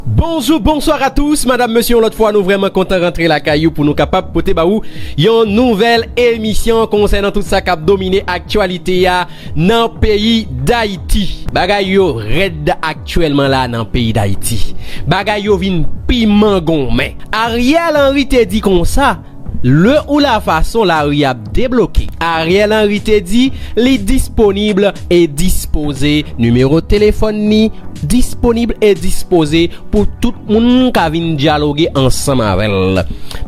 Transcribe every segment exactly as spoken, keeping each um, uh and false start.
Bonjou, bonswa a tous, madam, mesye, yon lòt fwa, nou vrèman kontan rantre lakay ou pou nou kapab pote ba ou yon nouvèl emisyon konsènan tout sa k ap domine aktyalite a nan peyi Dayiti. Bagay yo rèd aktyèlman la nan peyi Dayiti. Bagay yo vin pi mangonmen. Ariel Henry te di konsa, lè ou la fason lari ap debloke. Ariel Henry te di li disponib e dispoze, nimewo telefòn ni disponib e dispoze pou tout moun ka vin dyaloge ansanm avè l.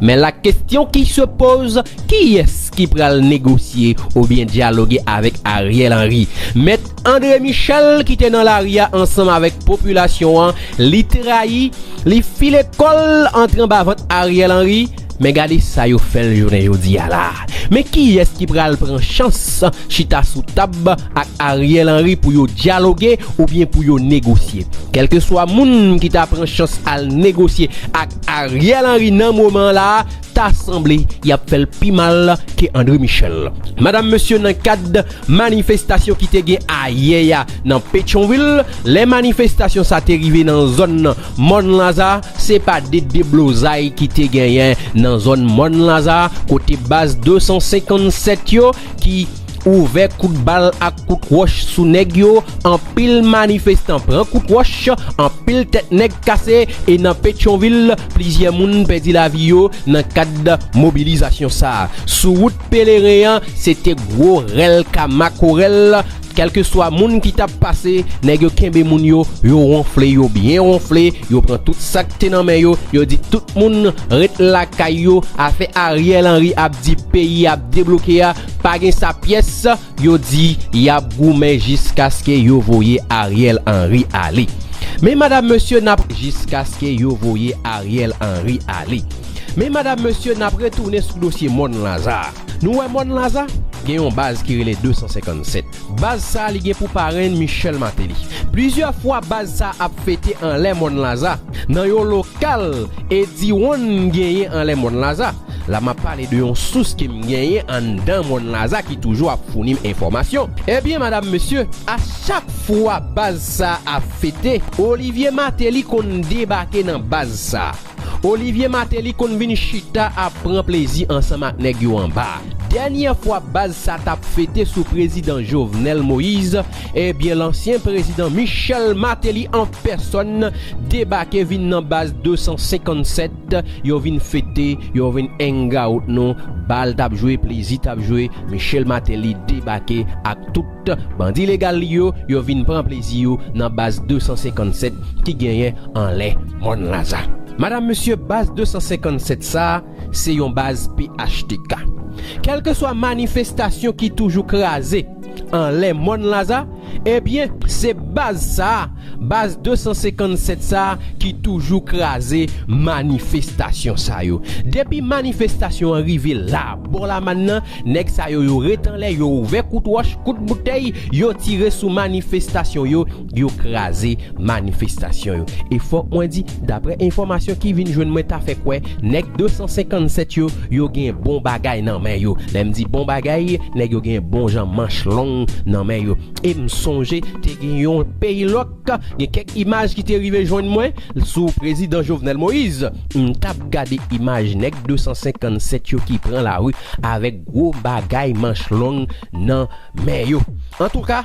Men la kesyon ki se poz, kiyès ki pral negosye oubyen dyaloge avèk Ariel Henry? Mèt André Michel ki te nan lari a ansanm avèk popilasyon an, li trayi, li file kò l antre anba vant Ariel Henry, men gade sa yo fè l jounen jodi a la. Men kiyès ki pral pran chans chita sou tab ak Ariel Henry pou yo dyaloge oubyen pou yo negosye? Kèlkeswa moun ki ta pran chans al negosye ak Ariel Henry nan moman la, ta sanble y ap fè l pi mal ke André Michel. Madam, mesye, nan kad manifestasyon ki te gen ayè a nan Petyonvil, lè manifestasyon sa te rive nan zòn Mòn Laza, se pa de deblozay ki te genyen nan zòn Mòn Laza, kote baz de san senkann sèt yo ki ouvè kout bal ak kout wòch sou nèg yo, anpil manifestan pran kout wòch, anpil tèt nèg kase, e nan Petyonvil, plizyè moun pèdi lavi yo nan kad mobilizasyon sa a. Sou wout Peleren an, se te gwo rèl ka makorèl. Kèlkeswa moun ki t ap pase, nèg yo kenbe moun yo, yo wonfle, yo byen wonfle, yo pran tout sa k te nan men yo, yo di tout moun ret lakay yo, afè Ariel Henry ap di peyi ap debloke a, pa gen sa pyès, yo di y ap goumen jiskaske yo voye Ariel Henry ale. Men madam, mesye, n ap jiskaske yo voye Ariel Henry ale. Men madam, mesye, n ap retounen sou dosye Mòn Laza. Nou wè Mòn Laza gen yon baz ki rele de san senkann sèt. Baz sa a, li gen pou parenn Michel Martelly. Plizyè fwa baz sa a ap fete anlè Mòn Laza, nan yon lokal Eddy One genyen anlè Mòn Laza. La m ap pale de yon sous ke m genyen anndan Mòn Laza ki toujou ap founi m enfòmasyon. Ebyen, madam, mesye, a chak fwa baz sa a ap fete, Olivier Martelly konn debake nan baz sa a. Olivier Martelly konn vin chita ap pran plezi ansanm ak nèg yo anba. Dènyè fwa baz sa t ap fete sou prezidan Jovenel Moïse, ebyen, lansyen prezidan Michel Martelly an pèsòn debake vin nan baz de san senkann sèt, yo vin fete, yo vin hang out nou, bal t ap jwe, plezi t ap jwe, Michel Martelly debake ak tout bandi legal li yo, yo vin pran plezi yo nan baz de san senkann sèt ki genyen anlè Mòn Laza. Madam, mesye, baz de san senkann sèt sa a, se yon baz P H T K. Kèlkeswa manifestasyon ki toujou kraze anlè Mòn Laza, ebyen, se baz sa a, baz de san senkann sèt sa a ki toujou kraze manifestasyon sa yo. Depi manifestasyon an rive la, bò Lamàn nan, nèg sa yo, yo ret anlè, yo ouvè kout wòch, kout boutèy, yo tire sou manifestasyon yo, yo kraze manifestasyon yo. E fòk mwen di, daprè enfòmasyon ki vin jwenn mwen, ta fè kwè, nèg de san senkann sèt yo, yo gen bon bagay nan men yo. Lè m di bon bagay, nèg yo gen bon jan manch long nan men yo. E m sonje, te gen yon peyi lòk, gen kèk imaj ki te rive jwenn mwen sou prezidan Jovenel Moïse. M t ap gade imaj nèg de san senkann sèt yo ki pran lari avèk gwo bagay manch long nan men yo. Antouka,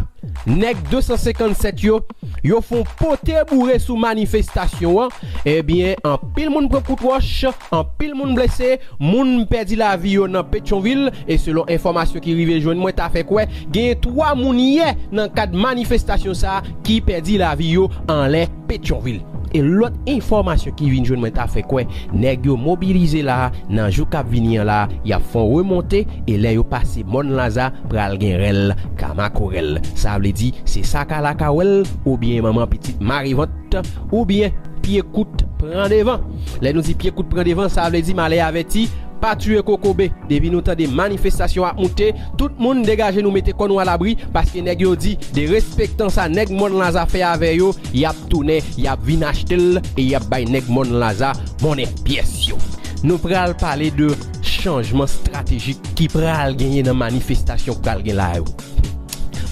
nèg de san senkann sèt yo, yo fè yon pote boure sou manifestasyon an. Ebyen, anpil moun pran kout wòch, anpil moun blese, moun pèdi lavi yo nan Petyonvil, e selon enfòmasyon ki rive jwenn mwen, ta fè kwè, genyen twa moun yè nan kad manifestasyon sa a ki pèdi lavi yo anlè Petyonvil. E lòt enfòmasyon ki vin jwenn mwen ta fè kwè, nèg yo mobilize la, nan jou k ap vini an la, y ap fè yon remonte, e lè yo pase Mòn Laza, pral gen rèl ka makorèl. Sa vle di, se sa ka lakawèl, oubyen manman pitit marevant, oubyen pye kout pran devan. Lè nou di pye kout pran devan, sa vle di malè avèti, pa tiye kokobe. Depi nou tande manifestasyon ap moute, tout moun degaje nou, mete kò nou alabri, paske nèg yo di, derespektan sa nèg Mòn Laza fè avè yo, y ap tounen, y ap vin achte l e y ap bay nèg Mòn Laza monnen pyès yo. Nou pral pale de chanjman estratejik ki pral genyen nan manifestasyon k pral gen la yo.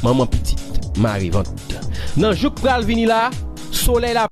Manman pitit, marevant. Nan jou k pral vini la, solèy la